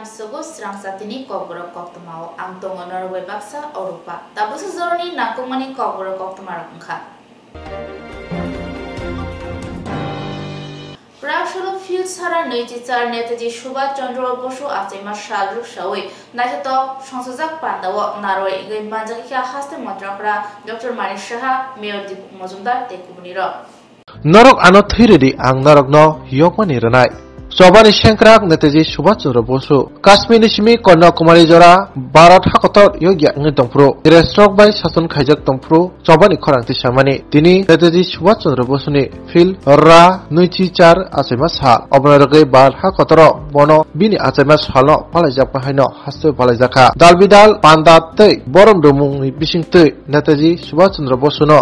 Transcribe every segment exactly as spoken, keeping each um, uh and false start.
Sugo srang satini kokborok koktwmao ang tongo norok bai baksa Orupa. Tabuksa joroni nangkukmani kokborok koktwmarok wngkha. Prak solo Phil Sara nwichi char Netaji Subhash Chandra Bosu achaima sal rwksaui naithotok songchajak pandao narwai wngwi manjakha haste montri okra Doctor Manik Saha, Mayor Dipuk Mojumdar tei kubunirok. Norok ano thwi rwdi, ang norokno yokmani rwnai. Chobani sengkrak Netaji Subhash Chandra Bosu. Kashmirni simi Kanyakumari jora Bharat hakotor yokya wngwi tongphuru. Ingresrok bai sason khaijak tongphuru chobani khorang tisamani. Tini Netaji Subhash Chandra Bosuni Phil Ra nwichi char achaima sal. Obono rwgwi Bharat hakotoro bono bini achaima salno palaijakma haino haste palaijakha. Dal bidal panda tei borom rwmungni bisingtwi Netaji Subhash Chandra Bosuno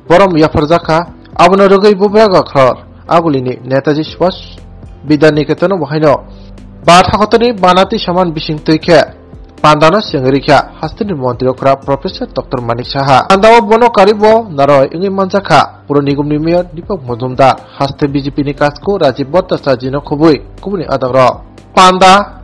borom yapharjakha. Abono rwgwi Bubagra Khor agulini Netaji Subhash Bidya Niketon bo haino Bharat hakotorni bana tisaman bisingtwi khe pandano chengwi rikha hasteni montri okra Professor Doctor Manik Saha. Pandao bono karibo naroi wngwi manjakha Puro Nigomni Mayor Dipuk Mojumdar, haste B J P ni kasku Rajiv Bhattacharjino khobwi kubuni adagrok. Panda,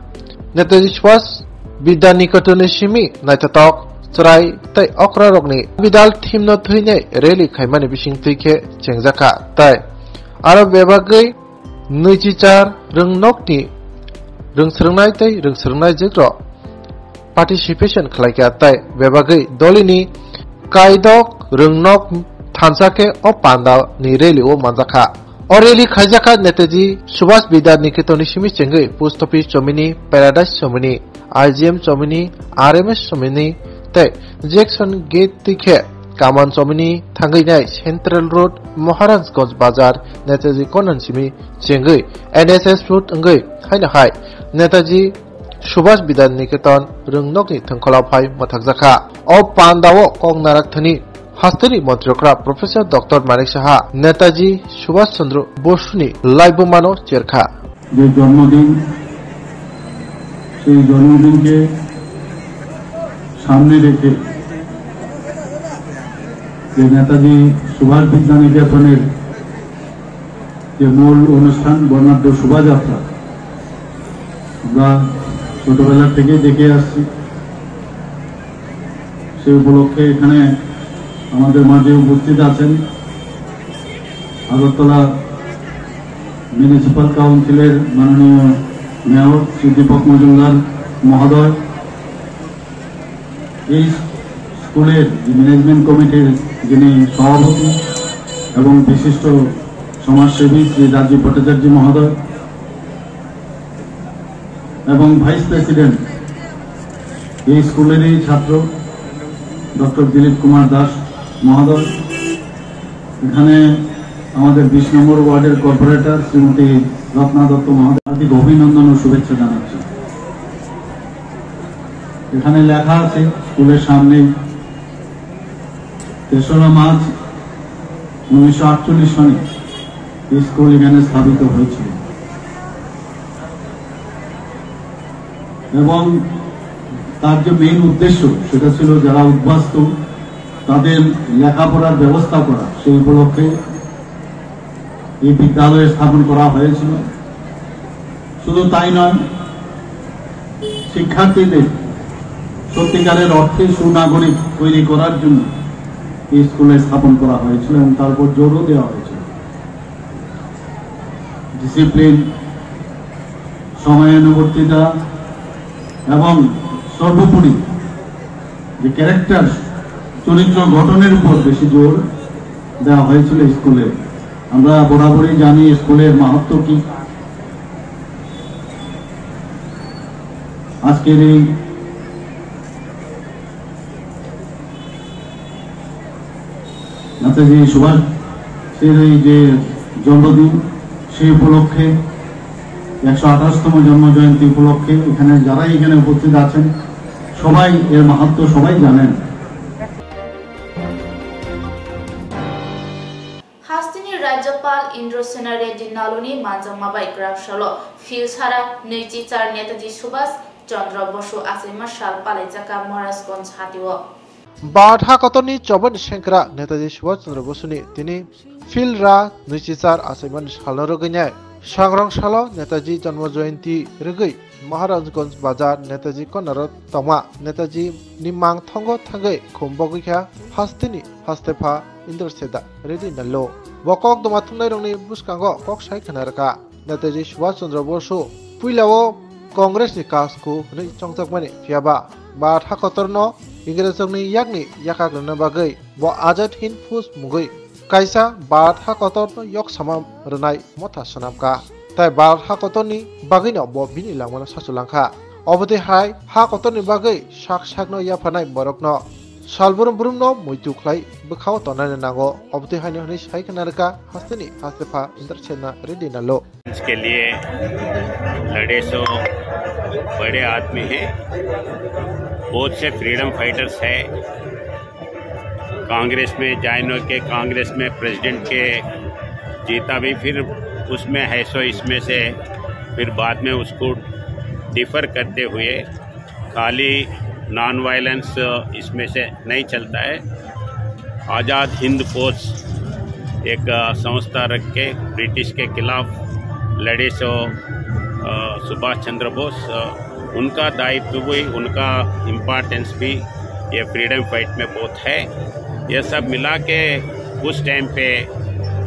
Netaji Subhash Bidya Niketonni simi naithotok, chwrai tei okrarokni bidal thimno thwinai rally khaimani bisingtwi khe chengjakha tei aro bebagwi nwichi char rwngnokni rwngsrwngnai tei rwngsrwngnai jekrok participation khlaikha tei bebagwi dolini kaidok rwngnok thansa khe o pandani rally o manjakha. O rally khaijakha Netaji Subhash Bidya Niketonni simi chengwi Post Office chomini, Paradise chomini, I G M chomini, R M S chomini tei Jackson Gate twi khe Kaman chomini thangwi nai Central Road, Maharajganj Bazar, Netaji Corner simi chengwi N S S route wngwi haino hai Netaji Subhash Bidya Niketon rwngnokni thwngkhwlao phai mwthakjakha. O pandao kok narak thani hasteni montri okra Professor Doctor Manik Saha Netaji Subhash Chandra Bosuni laibumano cherkha. যে জন্মদিন, সেই জন্মদিনকে সামনে রেখে যে নেতাজি সুভাষ বিদ্যা নিকেতনের যে মূল অনুষ্ঠান বর্ণাঢ্য শোভাযাত্রা, আমরা ছোটবেলা থেকেই দেখে আসছি। সেই উপলক্ষে এখানে আমাদের মাঝে উপস্থিত আছেন আগরতলা মিউনিসিপ্যাল কাউন্সিলের মাননীয় মেয়র শ্রী দীপক মজুমদার মহোদয়, এই স্কুলের যে ম্যানেজমেন্ট কমিটির যিনি সভাপতি এবং বিশিষ্ট সমাজসেবী শ্রী রাজীব ভট্টাচার্য মহোদয় এবং ভাইস প্রেসিডেন্ট এই স্কুলেরই ছাত্র ডক্টর দিলীপ কুমার দাস মহোদয়, এখানে আমাদের বিশ নম্বর ওয়ার্ডের কর্পোরেটর শ্রীমতী রত্না দত্ত মহোদয়, হার্দিক অভিনন্দন ও শুভেচ্ছা জানাচ্ছি। এখানে লেখা আছে স্কুলের সামনে তেসরা মার্চ উনিশশো আটচল্লিশ সনে এই স্কুল এখানে স্থাপিত হয়েছিল এবং তার যে মেইন উদ্দেশ্য সেটা ছিল যারা উদ্বাস্তু তাদের লেখাপড়ার ব্যবস্থা করা, সেই উপলক্ষে এই বিদ্যালয় স্থাপন করা হয়েছিল। শুধু তাই নয়, শিক্ষার্থীদের সত্যিকারের অর্থে সুনাগরিক তৈরি করার জন্য এই স্কুলে স্থাপন করা হয়েছিল এবং তার উপর জোরও দেওয়া হয়েছিল। ডিসিপ্লিন, সময়ানুবর্তিতা এবং সর্বোপরি যে ক্যারেক্টার, চরিত্র গঠনের উপর বেশি জোর দেওয়া হয়েছিল স্কুলে। আমরা বরাবরই জানি স্কুলের মাহাত্ম্য কি। আজকের এই নেতাজি সুভাষের এই যে জন্মদিন, সেই উপলক্ষে, একশো আঠাশতম জন্ম জয়ন্তী উপলক্ষে এখানে যারাই এখানে উপস্থিত আছেন, সবাই এর মাহাত্ম্য সবাই জানেন। Hasteni Rajyapal Indra Sena Reddy Naluni manjakma bai kwrak salo Phil Sara nwichi char Netaji Subhash Chandra Bosu achaima sal palaijaka Maharajganj hatio. Bharat hakotorni chobani sengkra Netaji Subhash Chandra Bosuni tini Phil Ra nwichi char achaimani salno rwgwinai sangrong salo Netaji Janma Jayanti rwgwi Maharajganj Bazar Netaji Corner o tongma Netaji ni mang thongo thangwi khum bogwi kha hasteni haste pha Indra Seda Reddy Nallo. Bo kok doma thumnairokni bwskango kok sai khna rwkha. Netaji Subhash Chandra Bosu puilao Congress ni kasku hwnwi chongjakmani, phiyaba Bharat hakotorno Ingrejrokni yakni yakak rwna bagwi bo Azad Hind Fauj mungwi kaisa Bharat hakotorno yoksama rwnai motha swnamkha. Tai Bharat hakotorni bagwino bo bini langmano sachulangkha. Obotwi hai hakotorni bagwi sak sakno yapharnai borokno salbrum brumno muitu khlai bwkhao tonnaino nango. Obotwi haino hwnwi sai khna rwkha hasteni haste pha Indra Seda Reddy Nallo. के लिए लड़े सो बड़े आदमी हैं। बहुत से freedom fighters हैं। कांग्रेस में ज्वाइन होके कांग्रेस में प्रेसिडेंट के जीता भी, फिर उसमें है सो इसमें से, फिर बाद में उसको डिफर करते हुए खाली नॉन वायलेंस इसमें से नहीं चलता है। आज़ाद हिंद फौज एक, अ, संस्था रख के ब्रिटिश के खिलाफ लड़े सो, अ, सुभाष चंद्र बोस, अ, उनका दायित्व भी, उनका इम्पोर्टेंस भी ये फ्रीडम फाइट में बहुत है। ये सब मिला के उस टाइम पे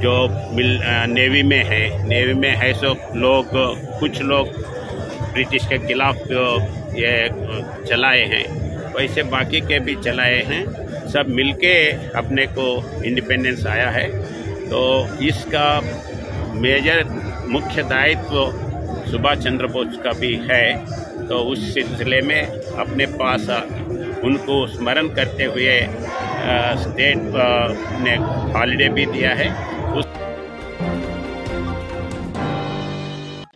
जो मिल-, अ, नेवी में है, नेवी में है सो लोग, कुछ लोग ब्रिटिश के खिलाफ, अ, ये, अ, चलाए हैं, वैसे बाकी के भी चलाए हैं। सब मिलके अपने को इंडिपेंडेंस आया है। तो इसका मेजर मुख्य दायित्व सुभाष चंद्र बोस का भी है। तो उस सिलसिले में अपने पास, अ, उनको स्मरण करते हुए, अ, स्टेट, अ, ने हॉलिडे भी दिया है। उस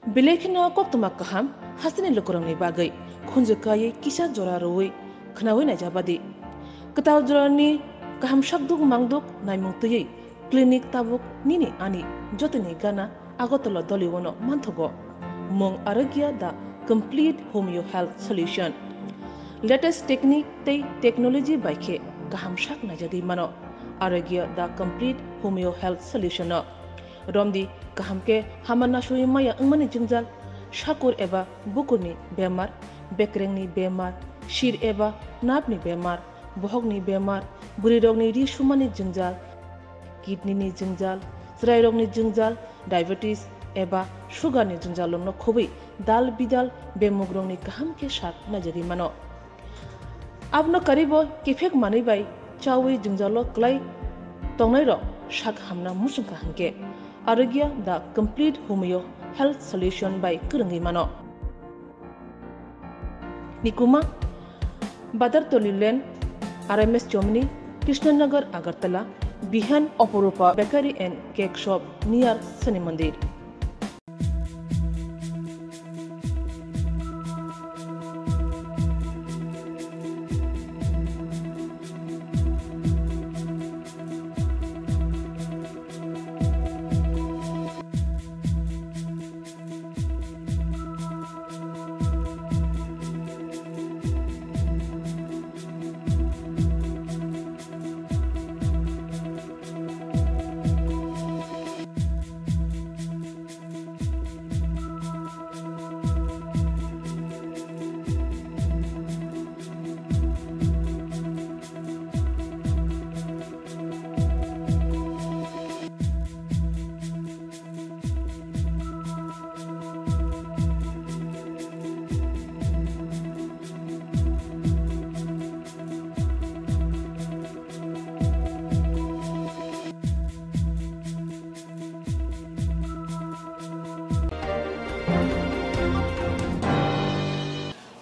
Belai kheno koktwma kaham hasteni lukurokni bagwi khunju kaiwi kisa jora rwui khnaui naijabadi. Kwtal jorani kaham sakduk mangduk naimung twiwi clinic tabuk nini ani jotoni gana Agartala Doliwono manthogo. Mung Arogya the complete homeo health solution. Latest technique tei technology bai khe kaham sak naijagwi mano. Arogya the complete homeo health solution o. Romdi kaham khe hama nasui maya wngmani jwngjal, sakur eba bukurni bemar, bekrengni bemar, sir eba nerve ni bemar, bohokni bemar, bwrwirokni ri sumani jwngjal, kidney ni jwngjal, chwrairokni jwngjal, diabetes eba sugar ni jwngjal rokno khobwi dal bidal bemugrokni kaham khe sak naijagwi mano. Abono karibo kiphek manwi bai chaui jwngjalo kwlai tongnairok sak hamna muchungkha hinkhe Arogya the complete homeo health solution bai kwrwngwi mano. Nikuma, Badartoli Lane, R M S Chomni, Krishnanagar, Agartala, Bihan Oporupa Bakery and Cake Shop near Shani Mandir.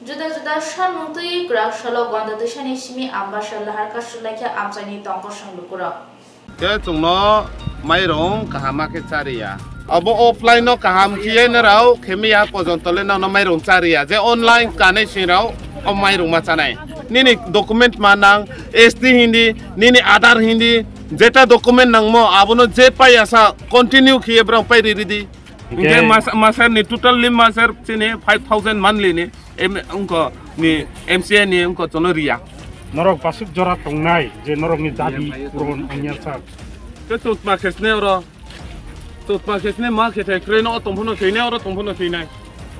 Juda juda salmung twi kwrak salo Gonda Twisani simi Ambasa lahar kasulaikha amchaini tongkosong lukurok. Khe chwngno mairung kaham khe chariya. Abo offline no kaham khiye norao khemiya pojonto le nono mairung chariya. Je online kanai singrao o mairung ma chanai. Nini document ma nang, S T hindi, nini Aadhaar hindi, jeta document nangmo abono je paiya sa continue khiye brang pai riri di. Hinkhe mas-, masar ni total lim masar chini five thousand monthly ni em-, ungko ni M C A ni ungko chono riya. Norok basuk jora tongnai je norok ni dabi puron ongya sa. Ke tutma khesne oro. Tutma khesne ma khete kreno tongphuno thwinai oro tongphuno thwinai.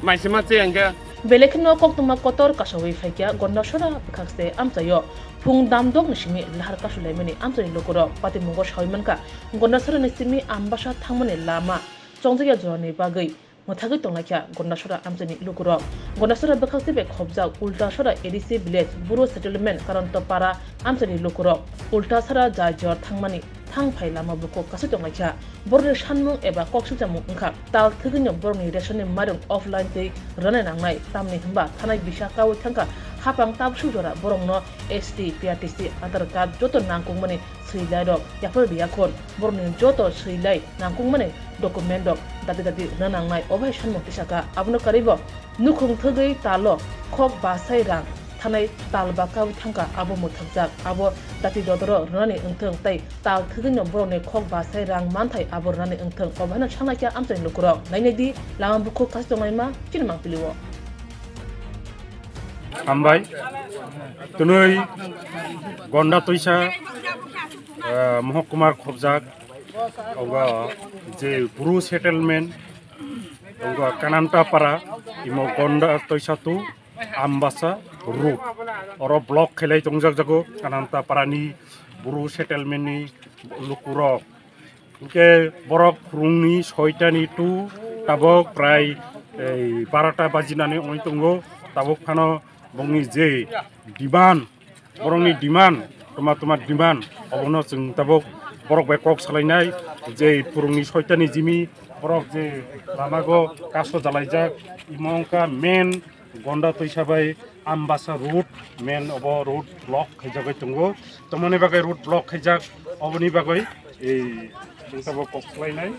Maisima che angke. Belai kheno koktwma kotor kasawi phaikha Gondasora bwkhakse amchaio. Phung damdokni simi lahar kasulaimani amchaini lukurok patimungo sawi mankha Gondasorani simi Ambasa thangmani lama chongjakya jorani bagwi mwthagwi tonglaikha Gondasora amchaini lukurok. Gondasora bwkhakse bai khopjak Ultasora A D C village, Buru settlement, Kanantapara amchaini lukurok. Ultasora jai jor thangmani thang phai lama bukhuk kasui tonglaikha. Borokni sanmung eba kok swijamung wngkha tal thwgwino borokni rationni mairung offline twi rwnai nangnai, tamni hwnba thanai bisa kaui thangkha haphang tabsuk jora borokno S T, P R T C, Aadhaar card joto nangkukmani swilairok yaphar riyakhon. Borokni joto swilai nangkukmani document rok dati dati rwna nangnai, obo hai sanmung tisakha. Abono karwibo nukhung thwgwi talo khok basai rang thanai tal ba kaui thangkha, abo mwthakjak. Abo dati dodoro rwnani wngthwng tei tal thwgwino borokni khok basai rang manthai abo rwnani wngthwng, obo haino sangnaikha amchaini lukurok. Nainai di, lama bukhuk kasui tonglaima chini mangpilio. Hambai. Twnwi Gonda Twisa, eh, Mohokuma khopjak, ogo je Bru settlement, ogo Kanantapara, imo Gonda Twisa tu Ambasa road. Oro block khelai tongjak jago Kanantaparani Bru settlement ni lukurok. Hwnkhe borok phwrwngni soitani tu tabok prai, ei, barota bajinani wngwi tongo. Tabok phano bongni je demand, borokni demand, toma toma demand, obono chwng tabok borok bai kok salainai. Je phwrwngni soitani jimi borok je lamago kaso jalaijak, imo wngkha main Gonda Twisa bai Ambasa road, main obo road block khaijagwi tongo. Tomoni bagwi road block khaijak, oboni bagwi ei chwng tabok kok salainai.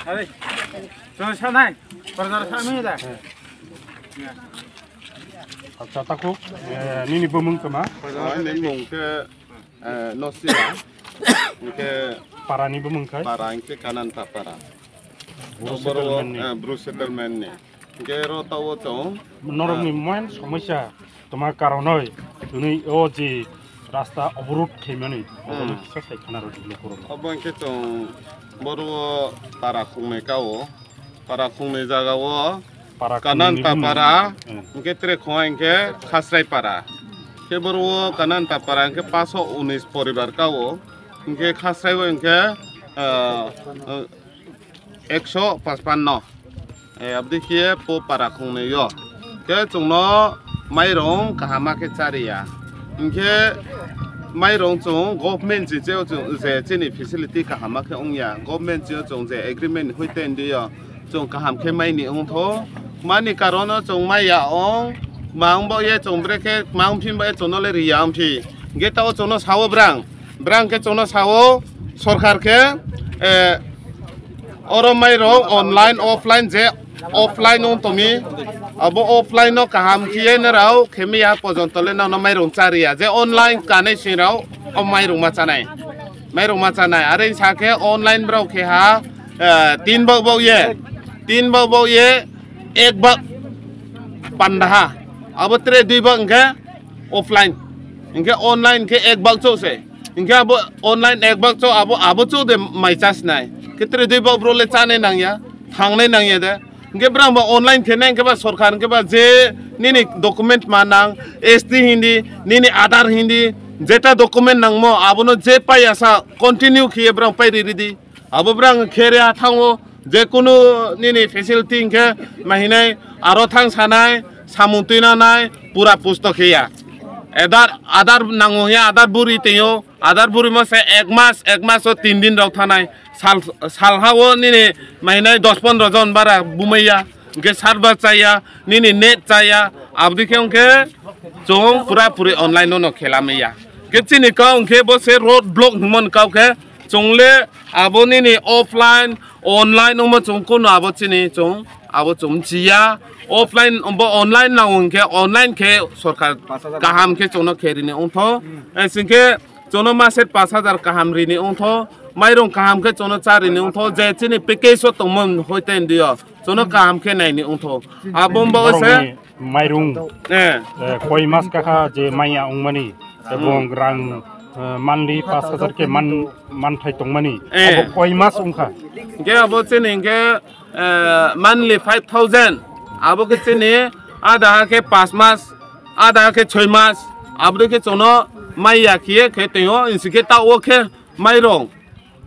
Hai, to sanai, pardar sami da. Acha, takhuk, eh, nini bumung toma? Ani bumung khe, eh, Nosira, hwnkhe parani bumung khai? Para hwnkhe Kanantapara. Bru settlement ni. Eh, Bru settlement ni. Hwnkhe ro tao chong. Norokni main somosya toma karonoi twnwi o je rasta oborod khaimani, obono kisa sai khana rw di lukurokno. Obo hwnkhe chong boro para khungnwi kao. Para khungnwi jagao Para khungnwi Kanantapara, bumung. Hwnkhe tere khonga hwnkhe Khasrai para. Khe boro Kanantapara hwnkhe paso unis poribar kao. Hwnkhe Khasrai o hwnkhe, ah, ah, ekso pachpanno. Eh, abdi khe po para khungnwi o. Khe chwngno mairung kahama khe chariya. Hwnkhe mairung chwng government je, je, je chini facility kahama khe wngya. Government je chwng je agreement hoi ten diyo. Chwng kaham khe maini wngtho. Mani karono chwng maiya ong. Ma wngbo ye chwng brekhe ma wngphi ba ye chwngno le riya wngphi. Hwnkhe tao chwngno sao brang. Brang khe chwngno sao sorkar khe, eh, oro mairung online, offline je offline wng tongmi, abo offline no kaham khiye norao khemi ya pojonto le nono mairung chariya, je online kanai singrao o mairung ma chanai, mairung ma chanai. Are sa khe online brao khe ha, eh, tin bak bak ye, tin bak bak ye, ek bak pandaha, abo tere dui bak hwnkhe offline, hwnkhe online khe ek bak chou se. Hwnkhe abo online ek bak chou abo, abo chou de mai chasnai. Khe tere dui bak bro le chanai nangya, thangnai nangya de. Hwnkhe brang ba online khe nai hwnkhe ba sorkar hwnkhe ba je nini document ma nang, S T hindi, nini Aadhaar hindi, jeta document nangmo abono je pai asa continue khiye brang pai ri ri di. Abo brang khere ha thango, je kunu nini facility hwnkhe mahinai aro thang sanai, samung twina nai, pura pusto khiya. Aadhaar, Aadhaar nango hiya, Aadhaar buri tengyo, Aadhaar buri mo se ek mas, ek mas o tin din rok thanai, sal, sal ha o nini mahinai dos pondro jon bara bumaiya, hwnkhe server chaya, nini net chaya, abdi khe hwnkhe chwng pura puri online no no khela maya. Hwnkhe chini kau hwnkhe bo se road block hwnmani kau khe chwng le abo nini offline, online wngma chwng kunu abo chini chwng abo chwng chiya. Offline bo online nang hwnkhe online khe sorkar kaham khe chwngno khe rini wngtho. Singkhe chwngno maset pash hajar kaham rini wngtho. Mairung kaham khe chwngno cha rini wngtho. Je chini package o tongmani hoite ndio chwngno kaham khe naini wngtho. Abo wngba se borokni mairung, eh, eh, koi mas kakha je maya wngmani, ebong rang, eh, monthly pash hajar khe man, manthai tongmani. Eh. Abo koi mas wngkha? Hwnkhe abo chini hwnkhe, eh, monthly five thousand. Abo khe chini ada ha khe paanch mas, ada ha khe choi mas, aboni khe chwngno mai ya khiye khe tei o, hinsi khe ta o khe mairong,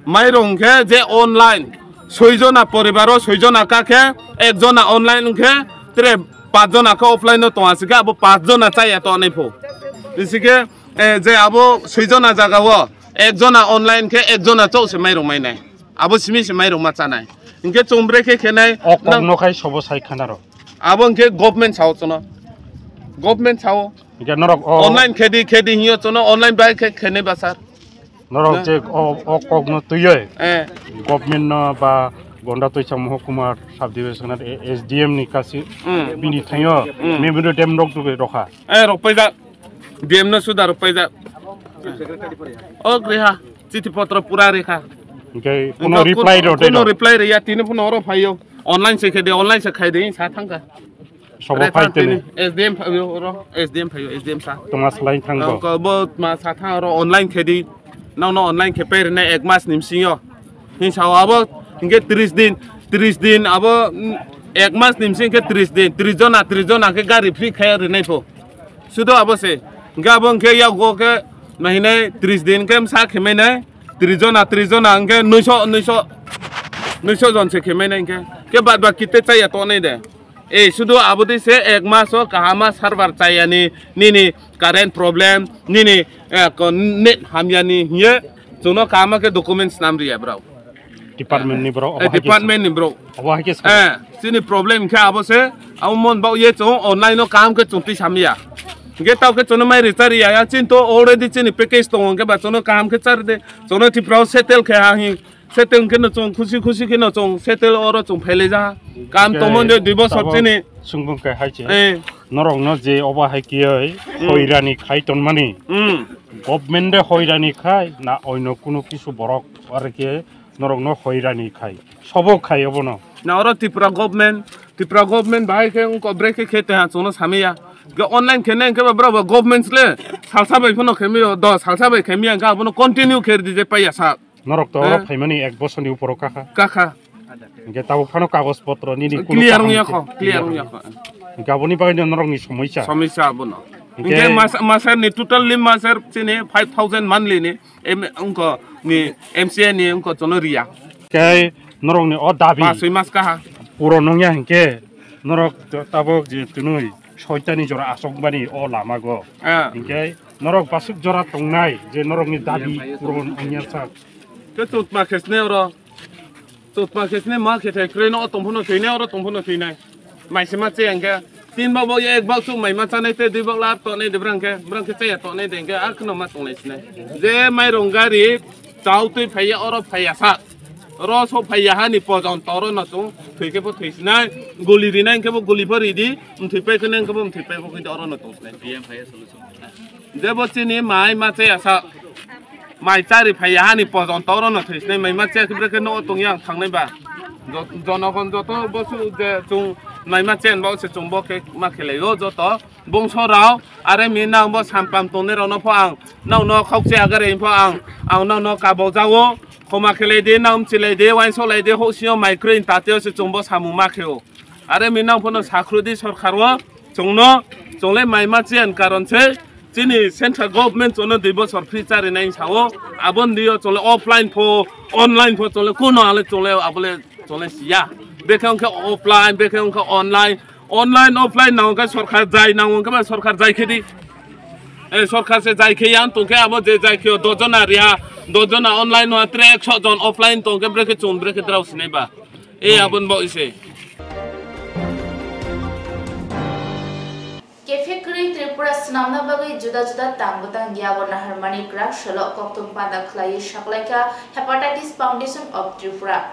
mairong khe je online, soi jona poribar o soi jona ka khe, ek jona online wng khe, tere paanch jona khe offline o tong aswk khe, abo paanch jona chaya tongnai pho. Hinsi khe, eh, je abo soi jona jaga o, ek jona online khe, ek jona chouh se mairong mainai. Abo simi se mairong ma chanai. Hinkhe chwng bre khe khenai. O kok nang no khai sobo sai khana rw. Abo hinkhe government sao chwngno. Government sao. Hinkhe norok o online khedi, khedi hiyo chwngno online bai khe khenai ba sir. Norok na je o, o kok no twiyo. Eh. Government no ba Gonda Toisa Mohokuma Subdivision S D M ni kasi. Hmm. Bini thayo. Hmm. Memorandum rok tugwi rokha. Eh, rok paijak. D M no suda rok paijak. O griha, chiti potro pura rikha. Hinkhe kuno reply rw tei kuno reply rw ya, tini phone oro phaio. Online se khede, online se khaide, sa thangkha. Sobo phai tini. S D M phaio oro, S D M phaio, S D M sa. Tongma slai thangbo. Ko bo ma sa thang oro online khedi. Nang no online khe phairina ek mas ni bisingo. Hinsa abo hinkhe tris din, tris din abo, mm, ek mas ni bising khe tris din, tris jona, tris jona khe gari free khe rinai pho. Sudo abo se. Hinkhe abo hinkhe yago khe nahinai tris din khe msa khe mainai, tris jona, tris jona hinkhe noisho, noisho, noisho jon se khe mainai hinkhe. Khe bad baki te chaya tonai de. Eh, sudo abodi se ek mas o kaham ma server chayani, nini current problem, nini, eh, ko net hamyani hiye, chwngno kaham khe documents nam riya bro. Department ni bro, eh, obo hai khe department ni bro. Obo hai khe sa. Eh, chini problem khe abo se, abo mon bau ye chwng online o kaham khe chwng twi samya. Ge tau khe chwngno mai richa riya, ya chin to already chini package tongo, ge ba chwngno kaham khe char de, chwngno Tripura o settle khe ha hi. Settle khe no chwng khusi khusi khe no chwng settle oro chwng phailai ja. Kam tongmani dui bosor chini. Chwng bwkha hai se. Eh. Norok no je obo hai kiyoi hoirani khai tonmani. Hmm. Government de hoirani khai na oino kunu kisu borok are khe norok no hoirani khai. Sobo khai obo no. Na oro Tripura government, Tripura government bahai khe wngko bre khe khe teha chwngno samiya. Ge online khe nai khe ba bro government le salsa bai phano khe miyo, do salsa bai khe miya ga abono continue khe di je paiya sa. Norok to oro phaimani ek bosor ni uporo kakha. Kakha. Hinkhe tabuk phano kagoj potro nini kunu clear kaham wngya khe kho, clear wngya kho. Hinkhe aboni bagwi no norok ni somosya. Somosya abono. Hinkhe hinkhe mas-, masar ni total lim masar chini five thousand monthly ni em-, wngko ni M C A ni wngko chono riya. Khe norok ni o dabi. Paswi mas kaha. Puron wngya hinkhe norok to-, tabuk je twnwi soitani jora asokmani o lama go. Ah. Hinkhe norok basuk jora tongnai je norok ni dabi puron wngya sak. Khe chutma khe sne oro. Chutma khe sne ma khe thai kroi no tongphano thwinai oro tongphano thwinai. Mai se ma che ang khe tin bak bak ek bak chuk mai ma chanai tei dui bak la tonai de brang khe, brang khe chaya tonai de ang khe ar kheno ma tongnai sinai. Je mai rong gari chau twi phaiya oro phaiya sa. Oro so phaiya hani pojon toro no chung thwi khe bo thwi sinai. Guli rinai khe bo guli pho ridi, mthwi pai khe nang khe bo mthwi pai bo khe oro no tong sinai. Jebo chini mai ma chaya sa. Mai chari phaiya hani pojon toro no thwi sinai mai ma chaya khe brekhe no tong yang thangnai ba. Jo-, jonogon joto bosu je chung mai ma chen bo se chung bo khe ma khelai o joto. Bongso rao, are mi nang bo sampam tongnai rao no pho ang, nang no khok che agare pho ang, ang nang no kabo jago, khoma khelai di, nang mchilai di, wainso lai di, hok sio mai kroi ta teo se chung bo samung ma khe o. Are mi nang pho no sakhru di sorkar o, chung no, chung le mai ma chian karon se, chini central government chung no dui bosor free chari nai sa o, abon di o chung le offline pho, online pho chung le kuno ale chung le abole chung le siya. Bekhe wngkhe offline, bekhe wngkhe online. Online, offline nango khe sorkar jai nango khe ba sorkar jai khe di. Eh, sorkar se jai khe yang tong khe abo je jai khe o dos jona riha, dos jona online no tre ekso jon offline tong khe brekhe chung brekhe drao sinai ba. Eh, abon bo ise. Kephek kwrwi Tripura swnamna bagwi juda juda tang bwtang yago naharmani kwrak salo koktwm panda khlaiwi saklaikha Hepatitis Foundation of Tripura.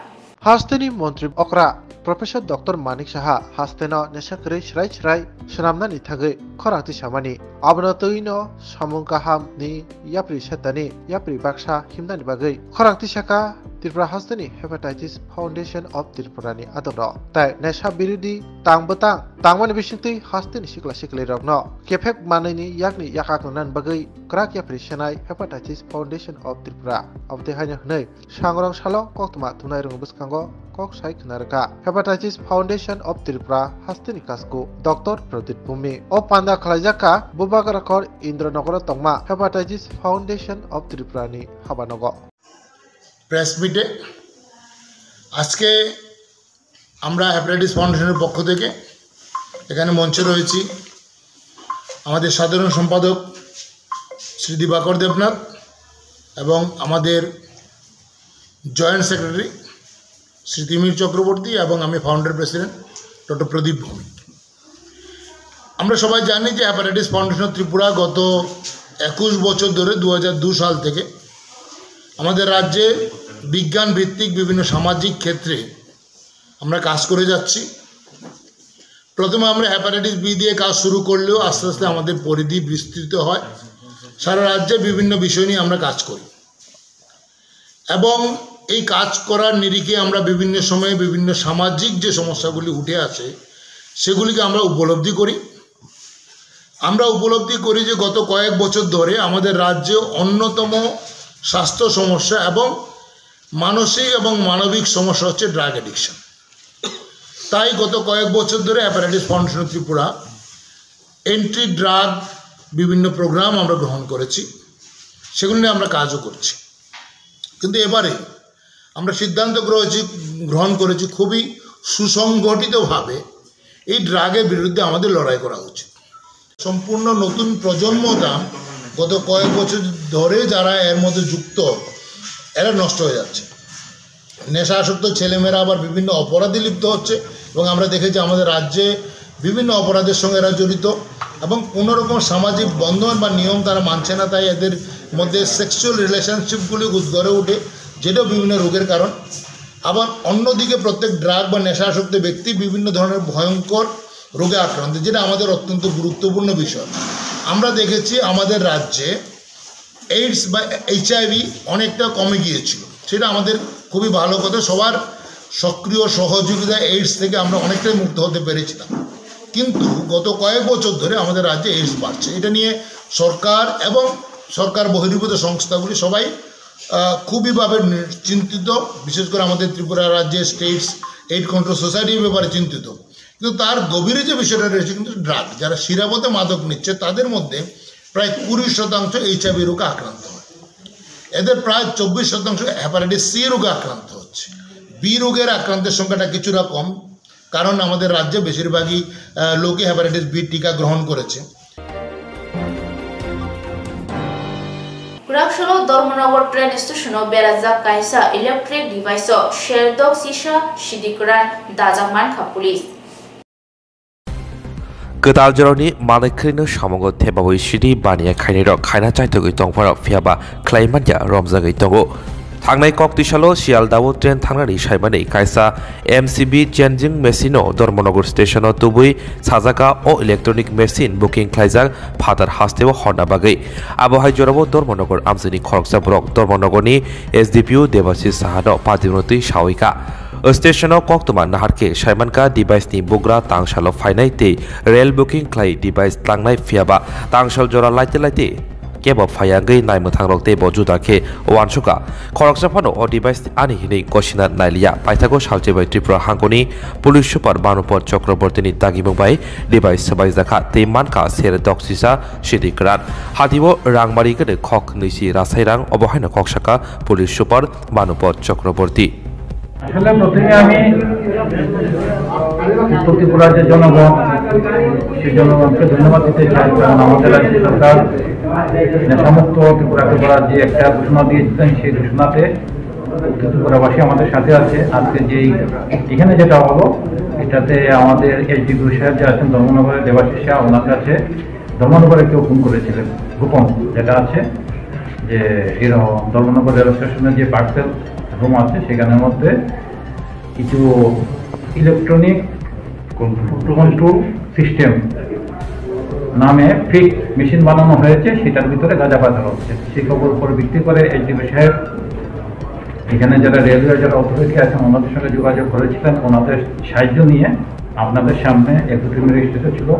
Hasteni montri okra Professor Doctor Manik Saha hasteno nesa kwrwi srai srai swnamnani thagwi khorang tisamani. Abono twino samung kahamni yapri setani yapri baksa himnani bagwi khorang tisaka Tripura hasteni Hepatitis Foundation of Tripura ni adongrok tai nesa birodi tang bwtang tangmani bisingtwi hasteni sikla siklirokno kephek manwini yakni yakak nani bagwi kwrak yapri senai Hepatitis Foundation of Tripura. Abotwi haino hwnwi Sangrong salo koktwma thumnairokni bwskango kok sai khna rwkha Hepatitis Foundation of Tripura hasteni kasku Doctor Pradip Bhumik. O panda khlaijak kha Bubagarakhor Indranogoro tongma Hepatitis Foundation of Tripura ni habanogo. Press মিটে আজকে আমরা হেপাটাইটিস ফাউন্ডেশনের পক্ষ থেকে এখানে মঞ্চে রয়েছি আমাদের সাধারণ সম্পাদক শ্রী দিবাকর দেবনাথ এবং আমাদের জয়েন্ট সেক্রেটারি শ্রী তিমির চক্রবর্তী এবং আমি ফাউন্ডার প্রেসিডেন্ট ডক্টর প্রদীপ ভৌমিক। আমরা সবাই জানি যে হেপাটাইটিস ফাউন্ডেশন ত্রিপুরা গত একুশ বছর ধরে, দু হাজার দু সাল থেকে আমাদের রাজ্যে বিজ্ঞান ভিত্তিক বিভিন্ন সামাজিক ক্ষেত্রে আমরা কাজ করে যাচ্ছি। প্রথমে আমরা হেপাটাইটিস বি দিয়ে কাজ শুরু করলেও আস্তে আস্তে আমাদের পরিধি বিস্তৃত হয়। সারা রাজ্যে বিভিন্ন বিষয় নিয়ে আমরা কাজ করি এবং এই কাজ করার নিরিখে আমরা বিভিন্ন সময়ে বিভিন্ন সামাজিক যে সমস্যাগুলি উঠে আসে, সেগুলিকে আমরা উপলব্ধি করি। আমরা উপলব্ধি করি যে গত কয়েক বছর ধরে আমাদের রাজ্যে অন্যতম স্বাস্থ্য সমস্যা এবং মানসিক এবং মানবিক সমস্যা হচ্ছে ড্রাগ অ্যাডিকশন। তাই গত কয়েক বছর ধরে hepatitis foundation Tripura anti drug বিভিন্ন প্রোগ্রাম আমরা গ্রহণ করেছি, সেগুলো নিয়ে আমরা কাজও করছি। কিন্তু এবারে আমরা সিদ্ধান্ত গ্রহেছি, গ্রহণ করেছি খুবই সুসংগঠিতভাবে এই ড্রাগের বিরুদ্ধে আমাদের লড়াই করা উচিত। সম্পূর্ণ নতুন প্রজন্মটা গত কয়েক বছর ধরে যারা এর মধ্যে যুক্ত, এরা নষ্ট হয়ে যাচ্ছে। নেশাসক্ত ছেলেমেয়েরা আবার বিভিন্ন অপরাধে লিপ্ত হচ্ছে এবং আমরা দেখেছি আমাদের রাজ্যে বিভিন্ন অপরাধের সঙ্গে এরা জড়িত এবং কোনো রকম সামাজিক বন্ধন বা নিয়ম তারা মানছে না, তাই এদের মধ্যে সেক্সুয়াল রিলেশনশিপগুলি গড়ে ওঠে, যেটাও বিভিন্ন রোগের কারণ। আবার অন্যদিকে প্রত্যেক ড্রাগ বা নেশাসক্ত ব্যক্তি বিভিন্ন ধরনের ভয়ঙ্কর রোগে আক্রান্ত, যেটা আমাদের অত্যন্ত গুরুত্বপূর্ণ বিষয়। আমরা দেখেছি আমাদের রাজ্যে এইডস বা এইচআইভি অনেকটা কমে গিয়েছিল, সেটা আমাদের খুবই ভালো কথা। সবার সক্রিয় সহযোগিতা এইডস থেকে আমরা অনেকটাই মুক্ত হতে পেরেছিলাম। কিন্তু গত কয়েক বছর ধরে আমাদের রাজ্যে এইডস বাড়ছে। এটা নিয়ে সরকার এবং সরকার বহির্ভূত সংস্থাগুলি সবাই, আহ, খুবইভাবে নি-, চিন্তিত। বিশেষ করে আমাদের ত্রিপুরা রাজ্যে স্টেটস এইডস কন্ট্রোল সোসাইটি এই ব্যাপারে চিন্তিত। কিন্তু তার গভীরে যে বিষয়টা রয়েছে কিন্তু ড্রাগ, যারা শিরাপথে মাদক নিচ্ছে তাদের মধ্যে প্রায় কুড়ি শতাংশ এইচআইভি রোগে আক্রান্ত হয়। এদের প্রায় চব্বিশ শতাংশ হেপাটাইটিস সি রোগে আক্রান্ত হচ্ছে। বি রোগের আক্রান্তের সংখ্যাটা কিছুটা কম, কারণ আমাদের রাজ্যে বেশিরভাগই, আহ, লোকে হেপাটাইটিস বি টিকা গ্রহণ করেছে। Kwrak salo Dharmanagar train station o berajak kaisa electric device o serdok sisa sidi kwran dajak mankha police. Kwtal jorani manwi khwrwino samungo thebawi sidi baniya khainirok khaina chaitogwi tongphano, phiyaba khlai manya romjagwi tongo. Thangnai kok twisalo Sialdao train thangnani saimani kaisa M C B changing machine-o Dharmanagar station-o tubui sajaka o electronic machine booking khlaijak phatar hasteo horna bagwi. Abo hai jorao Dharmanagar amchaini khoroksa borok Dharmanagarni S D P O Debashish Sahano patimrotwi sawi kha. Station-o koktwma naharkhe saimankha device-ni bugra tangsalo phainai tei rail booking khlai device tlangnai, phiyaba tangsal jora laite laite kebo phaiya wngwi naimwthangrok teibo juda khe uansukha. Khoroksa phano o device ani hinwi gosina nailiya. Paithago salchibai Tripura hangkoni Police Super Bhanupad Chakrabortini dagimung bai device swbaijakha tei mankha serdok sisa sidi kwran. Hatio rangmari gwnwi khok nwi si rasai rang, obo haino kok sakha Police Super Bhanupad Chakraborty. আসলে প্রথমে আমি উত্তর ত্রিপুরার যে জনগণ, সেই জনগণকে ধন্যবাদ দিতে চাই, কারণ আমাদের রাজ্য সরকার নেশামুক্ত ত্রিপুরাকে করার যে একটা ঘোষণা দিয়েছিলেন, সেই ঘোষণাতে উত্তর ত্রিপুরাবাসী আমাদের সাথে আছে। আজকে যেই এখানে যেটা হলো, এটাতে আমাদের এসডিপিও সাহেব যে আছেন ধর্মনগরের, দেবাশিস শাহ, ওনার কাছে ধর্মনগরে কেউ ফোন করেছিলেন, গোপন যেটা আছে, যে এরকম ধর্মনগর রেল স্টেশনের যে পার্সেল রুম আছে, সেখানের মধ্যে কিছু ইলেকট্রনিক কন্ট্রোল সিস্টেম নামে ফেক মেশিন বানানো হয়েছে, সেটার ভিতরে গাঁজা পাচার হচ্ছে। সেই খবর উপর ভিত্তি করে এসডিপিও সাহেব এখানে যারা রেলওয়ে যারা অথরিটি আছেন, ওনাদের সঙ্গে যোগাযোগ করেছিলেন। ওনাদের সাহায্য নিয়ে আপনাদের সামনে এক্সিকিউটিভ ম্যাজিস্ট্রেটও ছিল,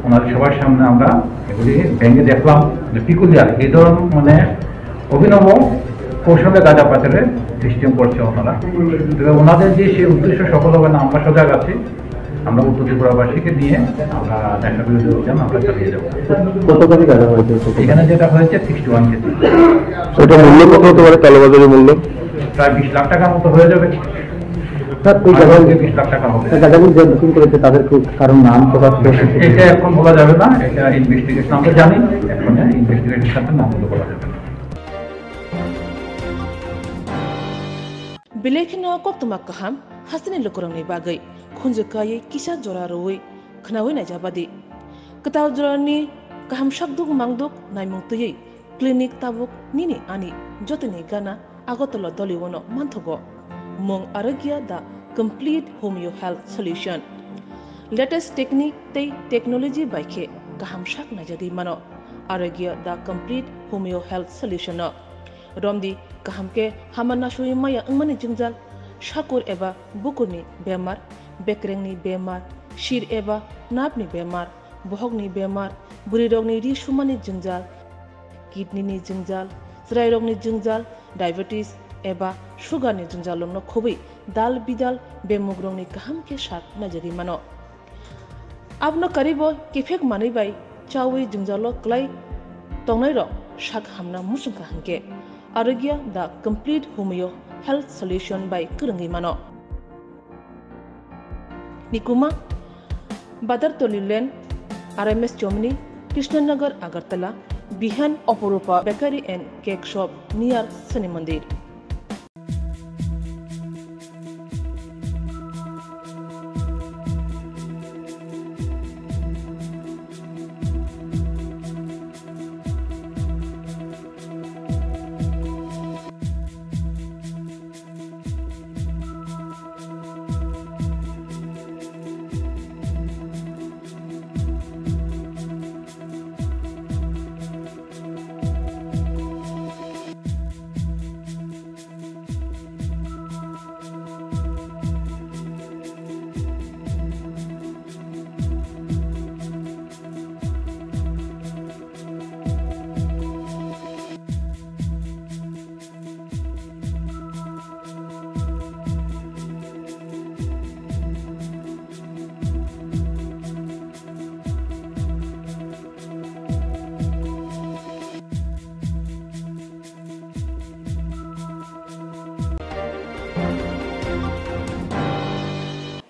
ওনাদের সবার সামনে আমরা এগুলি ভেঙে দেখলাম যে পিকুলিয়ার এই ধরনের, মানে, অভিনব কৌশলে গাঁজা পাচারের সিস্টেম করছে ওনারা। তবে ওনাদের যে সেই উদ্দেশ্য সফল হবে না, আমরা সজাগ আছি। আমরা উত্তর ত্রিপুরাবাসীকে নিয়ে আমরা ন্যাশনাল বিরোধী অভিযান আমরা চালিয়ে যাবো। কত গাড়ি গাঁজা হয়েছে? এখানে যেটা হয়েছে সিক্সটি ওয়ান কেজি। ওটা মূল্য কত হতে পারে, কালোবাজারি মূল্য? প্রায় বিশ লাখ টাকার মতো হয়ে যাবে। স্যার, এই গাঁজা বিশ লাখ টাকা হবে। স্যার, গাঁজাগুলো যে বুকিং করেছে তাদের কি কারোর নাম প্রকাশ করেছে? এটা এখন বলা যাবে না, এটা ইনভেস্টিগেশন আমরা জানি, এখন ইনভেস্টিগেশন সাথে নাম বলা যাবে না। Belai kheno koktwma kaham hasteni lukurokni bagwi khunju kaiwi kisa jora rwui khnaui naijabadi. Kwtal jorani kaham sakduk mangduk naimung twiwi clinic tabuk nini ani jotoni gana Agartala Doliwano manthogo. Mung Arogya the complete homeo health solution. Latest technique tei technology bai khe kaham sak naijagwi mano Arogya the complete homeo health solution no. Romdi kaham khe hama nasui maya wngmani jwngjal, sakur eba bukurni bemar, bekrengni bemar, sir eba nerve ni bemar, bohokni bemar, bwrwirokni ri sumani jwngjal, kidney ni jwngjal, chwrairokni jwngjal, diabetes eba sugar ni jwngjal rokno khobwi dal bidal bemugrokni kaham khe sak naijagwi mano. Abono karibo kiphek manwi bai chaui jwngjalo kwlai tongnairok sak hamna muchungkha hinkhe Arogya the complete homeo health solution bai kwrwngwi mano. Nikuma, Badartoli Lane, R M S Chomni, Krishnanagar, Agartala, Bihan Oporupa Bakery and Cake Shop near Shani Mandir.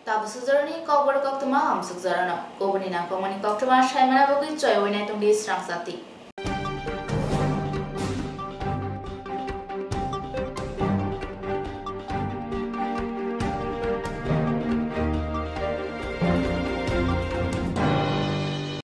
Tabuk sujorni kokborok koktwma hamsuk jorano. Kubuni nangkukmani koktwma saimana bagwi choiwi naitongdi srang sati.